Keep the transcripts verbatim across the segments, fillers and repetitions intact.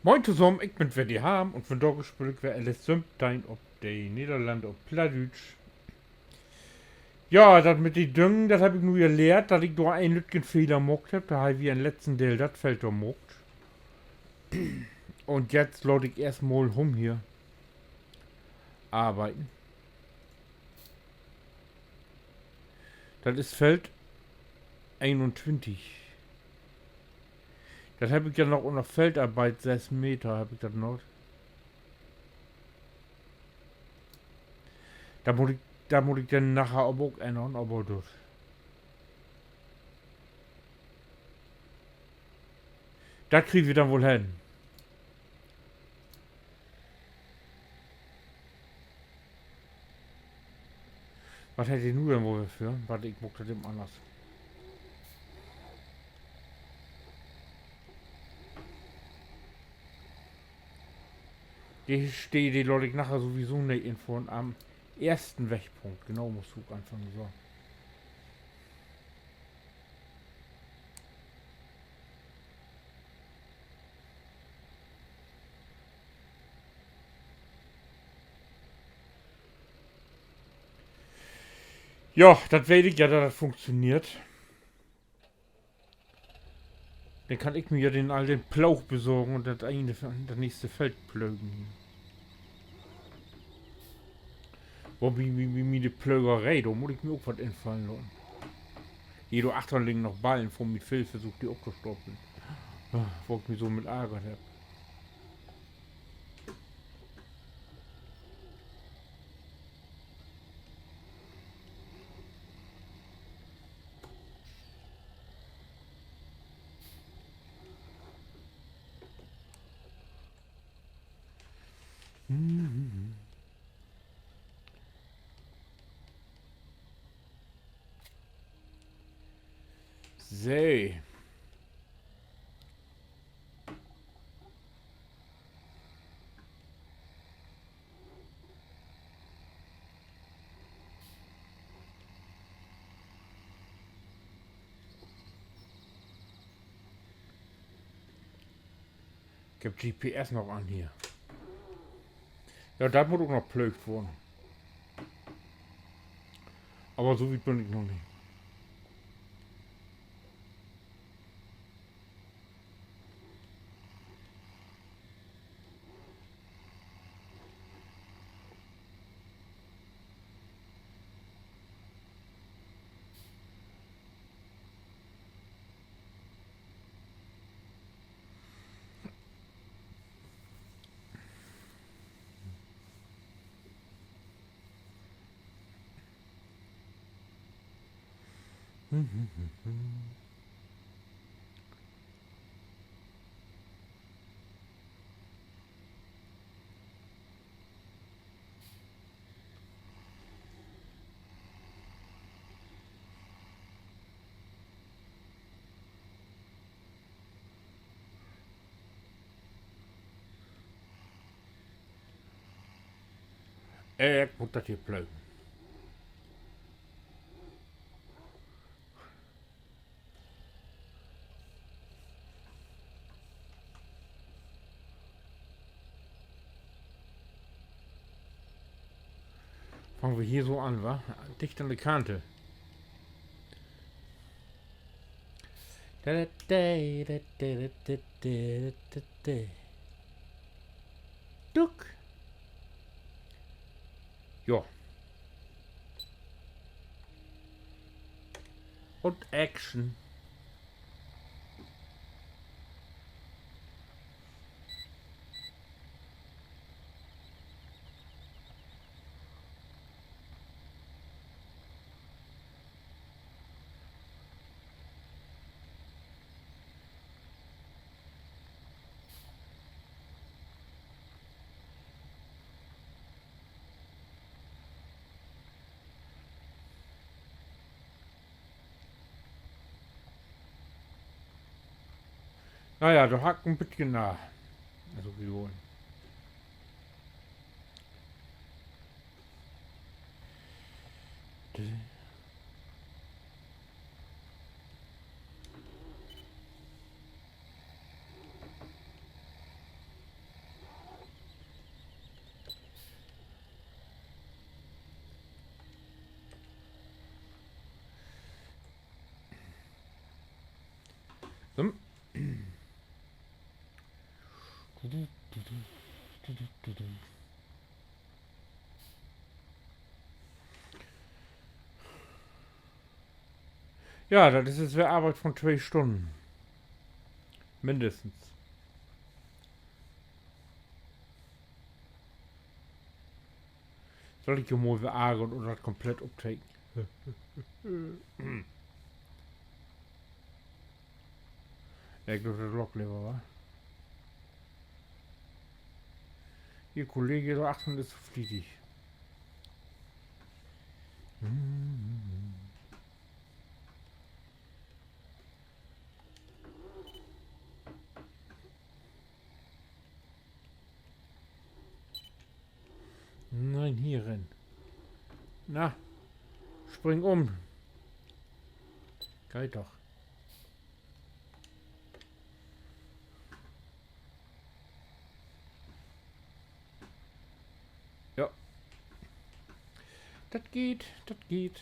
Moin tosamen, ik bün weer de Harm un vundaag speel ik weer L S söventeihn op de Nedderlande op Plattdüütsch. Ja, dat mit de Düngen, dat heff ik nu ja lehrt, dat ik dor en lüttjen Fehler maakt heff. Dor harr wi in'n letzten Deel dat Feld dor maakt. Un jetzt laat ik eerstmal hum hier arbeiden. Dat is Feld eenuntwintig. Dat heff ik ja noch ünner Feldarbeit, söss Meter heff ik dat noch. Dor mutt ik, dor mutt ik denn naher aver ok ännern, aver dat, dat kriegt wi denn woll hen. Wat hett de nu denn woll weer för? Wacht, ik maak dat even anners. De Steed, de laat ik naher sowieso nich infohren, an'n eersten Wegpunkt. Genau, muttst du ok anfangen, so. Ja, dat weet ik ja, dat dat funktioneert. Denn kann ik mi ja den, all den Ploog besorgen un dat ene, dat nächste Feld plögen. Wobi, bi, bi mi de Plögeree, dor mutt ik mi ok wat infallen laten. Hier, dor achtern liggen noch Ballen vun mien Feldversuch, de optostoppeln. Ah, wo ik mi so mit argert hebb. So. Ik heff G P S noch an hier. Ja, dat mutt ok noch plöögt worrn. Aver so wiet bün ik noch nich. Ik mutt dat hier plögen. Fangt wi hier so an, wa? Dicht an de Kante. Duck. Ja. Un Action. Na ja, dor harr ik en beten na. Also, wi wullen. Ja, dat is nu weer Arbeit von twee Stunnen. Mindestens. Sall ik jo mal weer argern un dat komplett opteken? Ja, ik glööv, dat lockt lever, wa? Hier, Kollege dor achtern is so flietig. Nee, hier rin. Na, spring um. Geiht doch. Ja. Dat geiht, dat geiht.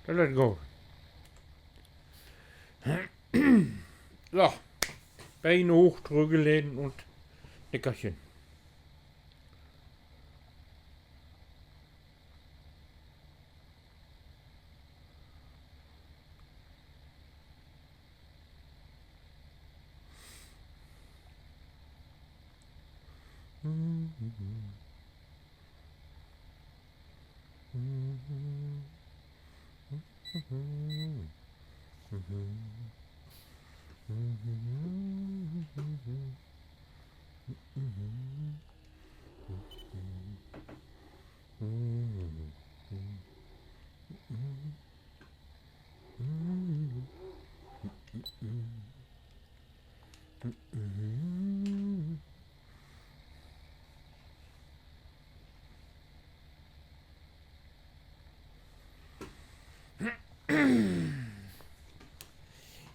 Dann let go. So. Been hooch, trügglehnen un Nickerchen.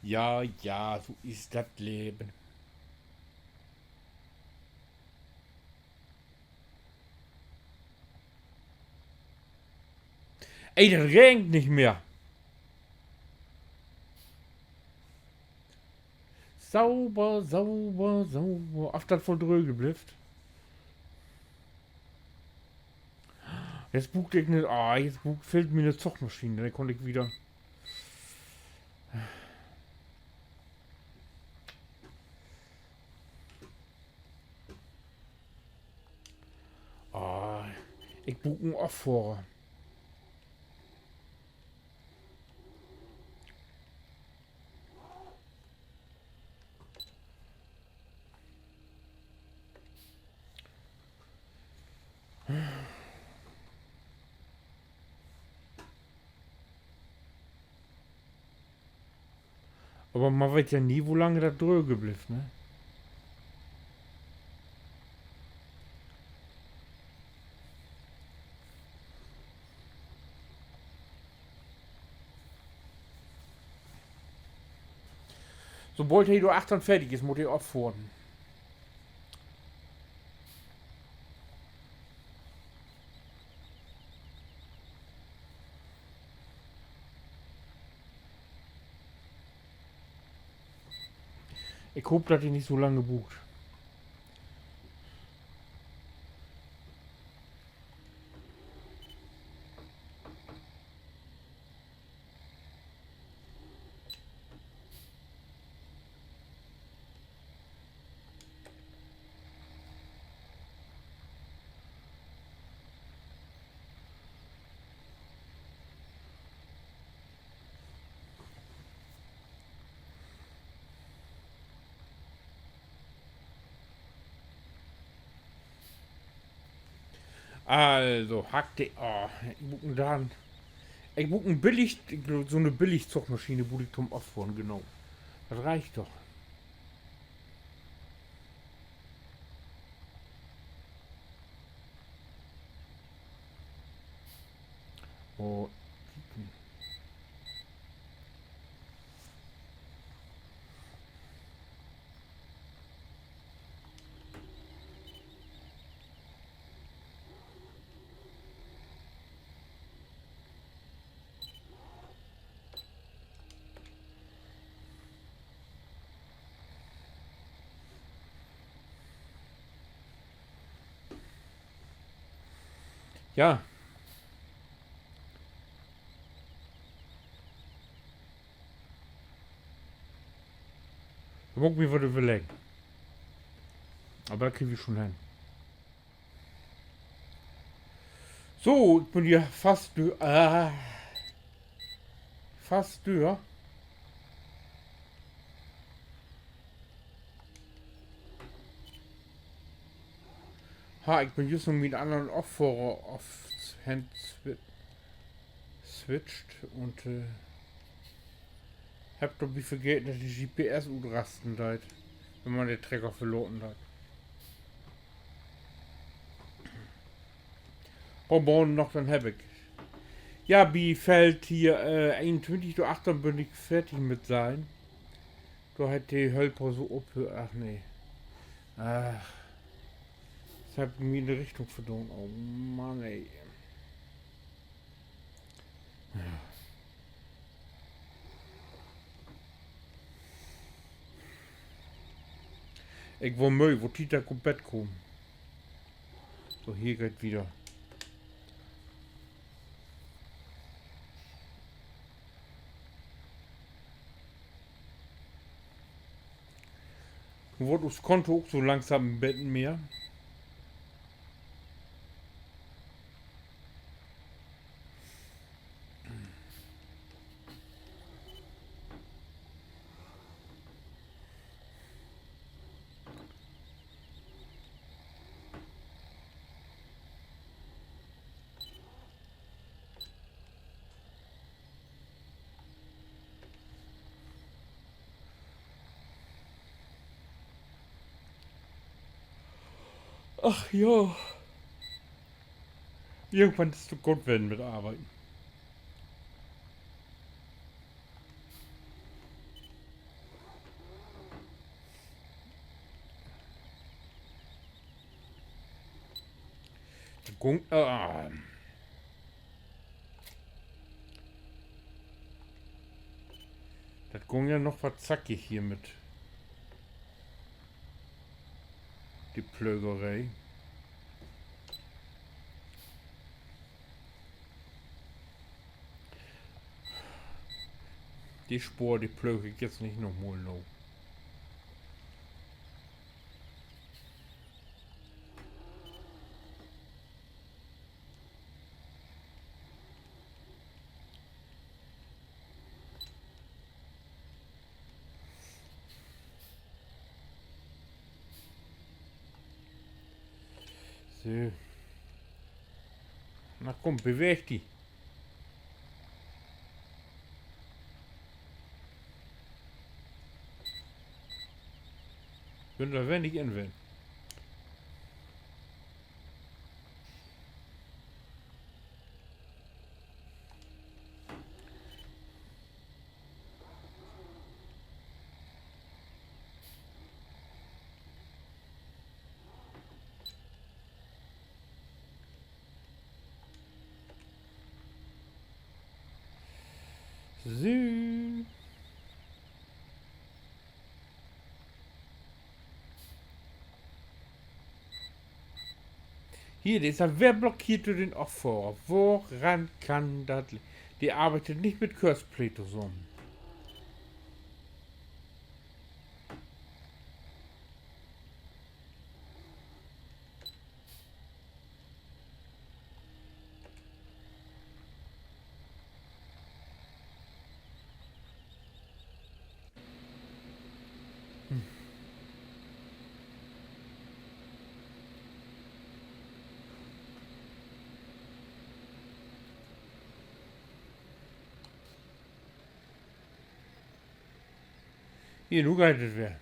Ja, ja, so is dat Leven. Ey, dat regent nich mehr. Sauber, sauber, sauber. Of dat woll dröög blifft. Nu bruuk ik nich, ah, nu bruuk, fehlt mi 'ne Zugmaschien, denn kunn ik wieder. Ah, ik bruuk en Affohrer. Aver man weet ja nie, wo lang dat dröge blifft, ne? Sobold he dor achtern fertig is, mutt he offohren. Ik hoop, dat he nich so lange bruukt. Also, hack de, oh, ik bruuk en Daan. Ik bruuk en billig, ik glööv, so 'ne Billigzugmaschien bruuk ik to'n Offohren, genau. Dat reckt doch. Oh. Ja. Dor mutt ik mi wat överleggen. Aver dat kriegt wi schon hen. So, ik bün hier fast dör, ah, fast dör. Ha, ik bün jüst noch mien annern Offohrer of hen swi-, switcht un, äh, hebb dorbi vergeten, dat de G P S utrasten deit, wenn man de Trecker verlaten deit. Poor Bahnen noch, denn heff ik. Ja, bi Feld hier, äh, eenuntwintig, dor achtern bün ik fertig mit seien. Dor hett de Hölper so ophöört, ach nee. Ach, dat hett mi in de Richtung verdoon. Oh Mann, ey. Ik warr möö, warr Tiet, dat ik op Bett kaam. So, hier geiht wieder. Nu warrt us Konto ok so langsam en beten mehr. Ach ja. Irgendwann is dat goot ween mit Arbeiden. Dat gung, ah. Dat gung ja noch wat zackig hier mit de Plögeree. De Spoor, de plöög ik jetzt nich nochmal na. So. Na kumm, beweeg di. Bün dor wennig in ween. So. Hier, de is al weer blockeert dör den Affohrer. Woran kann dat li-, de arbeidt nich mit Courseplay tosamen. Hier, nu geiht dat weer.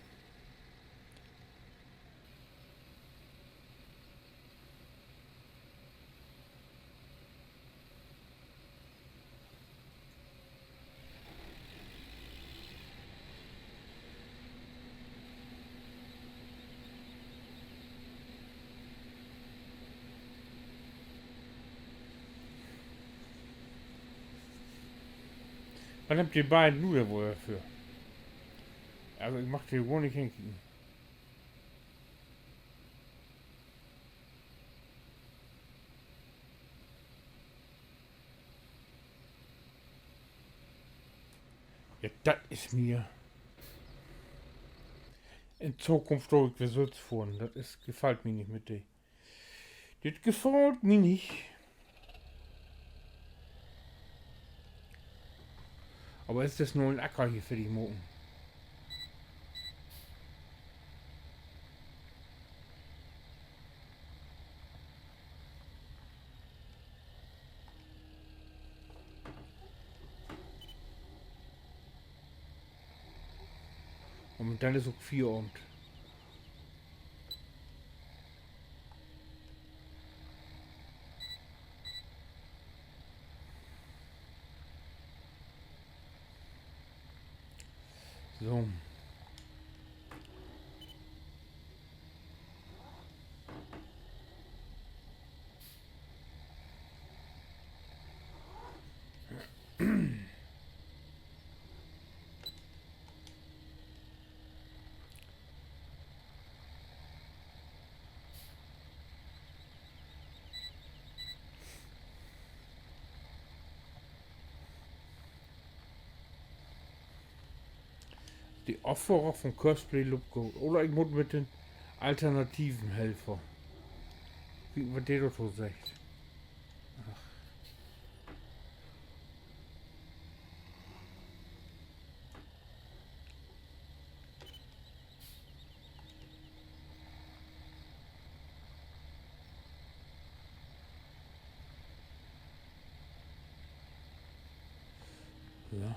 Wat hebbt de beiden nu dor woll för? Also, ik mag dor gor nich henkieken. Ja, dat is mi in Tokunft, glööv ik, weer sülvst fohren. Dat is, gefallt mi nich mit de. Dit gefallt mi nich. Aver is dat nu en Acker hier för de Moken? Un denn is ok Fieravend. So. De Affohrer von Courseplay loopt goot. Oder ik mutt mit den alternativen Helfer kieken, wat de dorto seggt. Ach. Ja.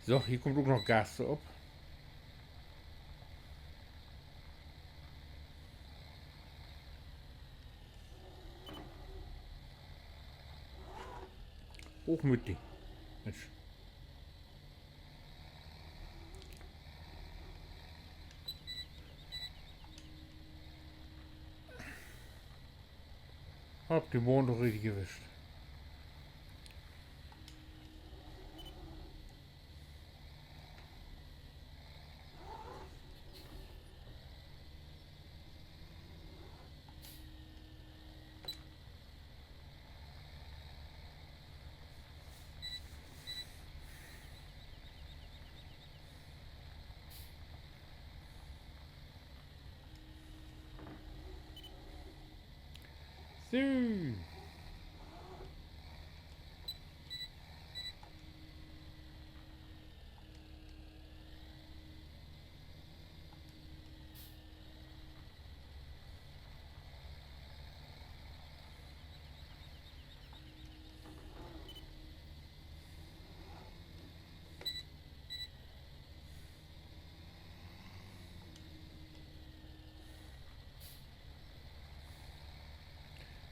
So, hier kummt ok noch Gas op. Hooch mit di. Minsch. Hebb de Bahn doch richtig erwischt. So.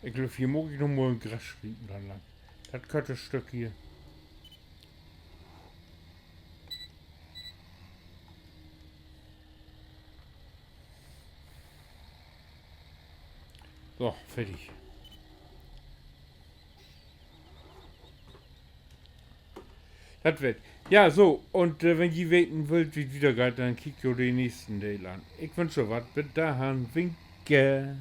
Ik glööv, hier mutt ik noch mal en Grasstreep dran leggen. Dat korte Stück hier. So, fertig. Dat weer 't. Ja, so, un äh, wenn ji weten wüllt, wie 't wiedergeiht, denn kiekt jo den nächsten Deel an. Ik wünsch jo wat, bit dorhen, winke.